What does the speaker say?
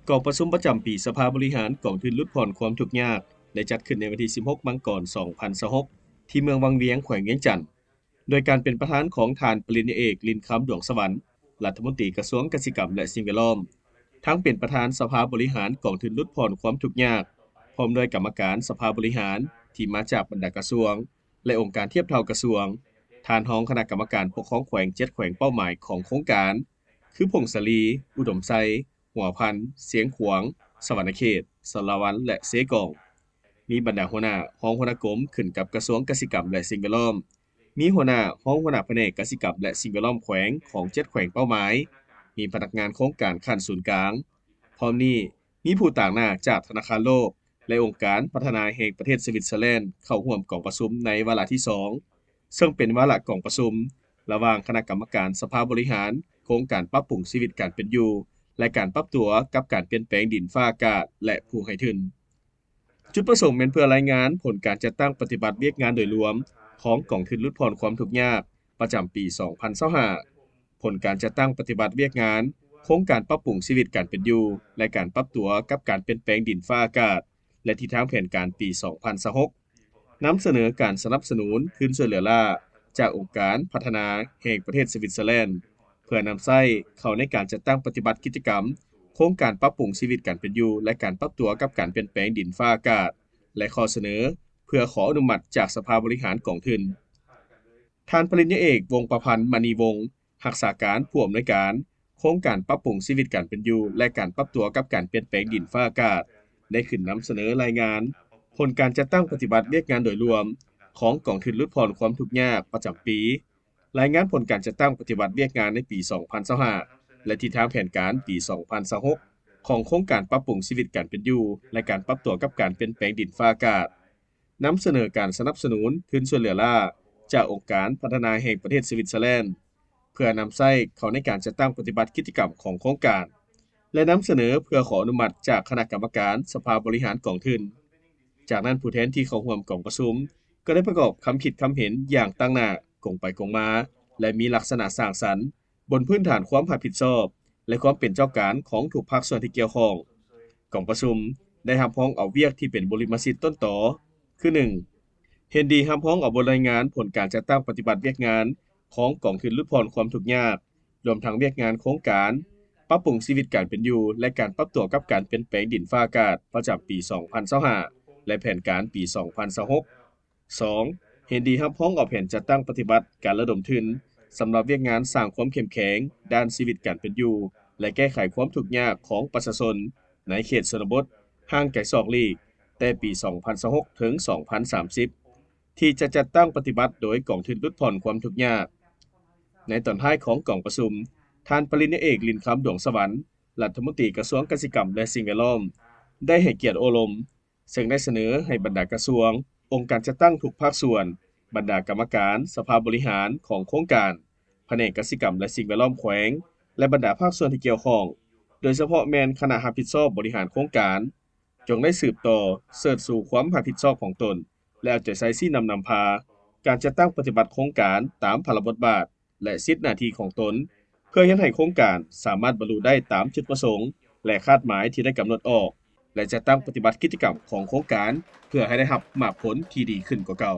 ກອງປະຊຸມປະຈຳປີສະພາບໍລິຫານກອງທຶນຫຼຸດຜ່ອນຄວາມທຸກຍາກ ໄດ້ຈັດຂຶ້ນໃນວັນທີສິບຫົກ ມັງກອນ ສອງພັນຊາວຫົກ ທີ່ເມືອງວັງວຽງ ແຂວງວຽງຈັນ ໂດຍການເປັນປະທານຂອງທ່ານປະລິນຍາເອກ ລິນຄຳ ດວງສະຫວັນ ລັດຖະມົນຕີກະຊວງກະສິກຳ ແລະ ສິ່ງແວດລ້ອມ, ທັງເປັນປະທານສະພາບໍລິຫານກອງທຶນຫຼຸດຜ່ອນຄວາມທຸກຍາກ, ພ້ອມດ້ວຍກຳມະການສະພາບໍລິຫານທີ່ມາຈາກບັນດາກະຊວງ ແລະ ອົງການທຽບເທົ່າກະຊວງ, ທ່ານຮອງຄະນະກຳມະການປົກຄອງແຂວງເຈັດແຂວງເປົ້າໝາຍຂອງໂຄງການ ຄື ຜົ້ງສາລີ, ອຸດົມໄຊ, ຫົວພັນ, ຊຽງຂວາງ, ສະຫວັນນະເຂດ, ສາລະວັນ ແລະ ເຊກອງ. ມີບັນດາຫົວໜ້າ, ຮອງຫົວໜ້າກົມຂຶ້ນກັບກະຊວງກະສິກຳ ແລະ ສິ່ງແວດລ້ອມ, ມີຫົວໜ້າ, ຮອງຫົວໜ້າພະແນກກະສິກຳ ແລະ ສິ່ງແວດລ້ອມແຂວງຂອງເຈັດແຂວງເປົ້າໝາຍ, ມີພະນັກງານໂຄງການຂັ້ນສູນກາງ. ພ້ອມນີ້, ມີຜູ້ຕາງໜ້າຈາກທະນາຄານໂລກ ແລະ ອົງການພັດທະນາແຫ່ງປະເທດສະວິດເຊີແລນ ເຂົ້າຮ່ວມກອງປະຊຸມໃນວາລະທີສອງ ເຊິ່ງເປັນວາລະກອງປະຊຸມລະຫວ່າງຄະນະກຳມະການສະພາບໍລິຫານໂຄງການປັບປຸງຊີວິດການເປັນຢູ່ ແລະ ການປັບຕົວກັບການປ່ຽນແປງດິນຟ້າອາກາດ ແລະ ຜູ້ໃຫ້ທຶນ. ຈຸດປະສົງແມ່ນເພື່ອລາຍງານຜົນການຈັດຕັ້ງປະຕິບັດວຽກງານໂດຍລວມຂອງກອງທຶນຫຼຸດຜ່ອນຄວາມທຸກຍາກປະຈຳປີສອງພັນຊາວຫ້າ, ຜົນການຈັດຕັ້ງປະຕິບັດວຽກງານໂຄງການປັບປຸງຊີວິດການເປັນຢູ່ ແລະ ການປັບຕົວກັບການປ່ຽນແປງດິນຟ້າອາກາດ ແລະ ທິດທາງແຜນການປີສອງພັນຊາວຫົກ, ນຳສະເໜີການສະໜັບສະໜູນທຶນຊ່ວຍເຫຼືອລ້າຈາກອົງການພັດທະນາແຫ່ງປະເທດສະວິດເຊີແລນ ເພື່ອນຳໃຊ້ເຂົ້າໃນການຈັດຕັ້ງປະຕິບັດກິດຈະກຳໂຄງການປັບປຸງຊີວິດການເປັນຢູ່ ແລະ ການປັບຕົວກັບການປ່ຽນແປງດິນຟ້າອາກາດ ແລະ ຂໍ້ສະເໜີເພື່ອຂໍອະນຸມັດຈາກສະພາບໍລິຫານກອງທຶນ. ທ່ານປະລິນຍາເອກ ວົງປະພັນ ມະນີວົງ ຮັກສາການຜູ້ອຳນວຍການໂຄງການປັບປຸງຊີວິດການເປັນຢູ່ ແລະ ການປັບຕົວກັບການປ່ຽນແປງດິນຟ້າອາກາດ ໄດ້ຂຶ້ນນຳສະເໜີລາຍງານຜົນການຈັດຕັ້ງປະຕິບັດວຽກງານໂດຍລວມຂອງກອງທຶນຫຼຸດຜ່ອນຄວາມທຸກຍາກປະຈຳປີ, ລາຍງານຜົນການຈັດຕັ້ງປະຕິບັດວຽກງານໃນປີສອງພັນຊາວຫ້າ ແລະ ທິດທາງແຜນການປີສອງພັນຊາວຫົກ ຂອງໂຄງການປັບປຸງຊີວິດການເປັນຢູ່ ແລະ ການປັບຕົວກັບການປ່ຽນແປງດິນຟ້າອາກາດ, ນຳສະເໜີການສະໜັບສະໜູນທຶນຊ່ວຍເຫຼືອລ້າຈາກອົງການພັດທະນາແຫ່ງປະເທດສະວິດເຊີແລນ ເພື່ອນຳໃຊ້ເຂົ້າໃນການຈັດຕັ້ງປະຕິບັດກິດຈະກຳຂອງໂຄງການ ແລະ ນຳສະເໜີເພື່ອຂໍອະນຸມັດຈາກຄະນະກຳມະການສະພາບໍລິຫານກອງທຶນ. ຈາກນັ້ນ, ຜູ້ແທນທີ່ເຂົ້າຮ່ວມກອງປະຊຸມກໍໄດ້ປະກອບຄຳຄິດຄຳເຫັນຢ່າງຕັ້ງໜ້າ, ກົງໄປກົງມາ ແລະ ມີລັກສະນະສ້າງສັນ, ບົນພື້ນຖານຄວາມຮັບຜິດຊອບ ແລະ ຄວາມເປັນເຈົ້າການຂອງທຸກພາກສ່ວນທີ່ກ່ຽວຂ້ອງ. ກອງປະຊຸມໄດ້ຮັບຮອງເອົາວຽກທີ່ເປັນບຸລິມະສິດຕົ້ນຕໍ ຄື ໜຶ່ງ ເຫັນດີຮັບຮອງເອົາບົດລາຍງານຜົນການຈັດຕັ້ງປະຕິບັດວຽກງານຂອງກອງທຶນຫຼຸດຜ່ອນຄວາມທຸກຍາກ, ລວມທັງວຽກງານໂຄງການປັບປຸງຊີວິດການເປັນຢູ່ ແລະ ການປັບຕົວກັບການປ່ຽນແປງດິນຟ້າອາກາດປະຈຳປີສອງພັນຊາວຫ້າ ແລະ ແຜນການປີສອງພັນຊາວຫົກ. ສອງ ເຫັນດີຮັບຮອງເອົາແຜນຈັດຕັ້ງປະຕິບັດການລະດົມທຶນສຳລັບວຽກງານສ້າງຄວາມເຂັ້ມແຂງດ້ານຊີວິດການເປັນຢູ່ ແລະ ແກ້ໄຂຄວາມທຸກຍາກຂອງປະຊາຊົນໃນເຂດຊົນນະບົດຫ່າງໄກສອກຫຼີກ ແຕ່ປີສອງພັນຊາວຫົກ ເຖິງ ສອງພັນສາມສິບ ທີ່ຈະຈັດຕັ້ງປະຕິບັດໂດຍກອງທຶນຫຼຸດຜ່ອນຄວາມທຸກຍາກ. ໃນຕອນທ້າຍຂອງກອງປະຊຸມ, ທ່ານປະລິນຍາເອກ ລິນຄຳ ດວງສະຫວັນ ລັດຖະມົນຕີກະຊວງກະສິກຳ ແລະ ສິ່ງແວດລ້ອມ ໄດ້ໃຫ້ກຽດໂອ້ລົມ, ເຊິ່ງໄດ້ສະເໜີໃຫ້ບັນດາກະຊວງ, ອົງການຈັດຕັ້ງທຸກພາກສ່ວນ, ບັນດາກຳມະການສະພາບໍລິຫານຂອງໂຄງການ, ພະແນກກະສິກຳ ແລະ ສິ່ງແວດລ້ອມແຂວງ ແລະ ບັນດາພາກສ່ວນທີ່ກ່ຽວຂ້ອງ, ໂດຍສະເພາະແມ່ນຄະນະຮັບຜິດຊອບບໍລິຫານໂຄງການ, ຈົ່ງໄດ້ສືບຕໍ່ເຊີດຊູຄວາມຮັບຜິດຊອບຂອງຕົນ ແລະ ເອົາໃຈໃສ່ຊີ້ນຳນຳພາການຈັດຕັ້ງປະຕິບັດໂຄງການຕາມພາລະບົດບາດ ແລະ ສິດໜ້າທີ່ຂອງຕົນ ເພື່ອເຮັດໃຫ້ໂຄງການສາມາດບັນລຸໄດ້ຕາມຈຸດປະສົງ ແລະ ຄາດໝາຍທີ່ໄດ້ກຳນົດອອກ ແລະ ຈັດຕັ້ງປະຕິບັດກິດຈະກຳຂອງໂຄງການ ເພື່ອໃຫ້ໄດ້ຮັບໝາກຜົນທີ່ດີຂຶ້ນກວ່າເກົ່າ.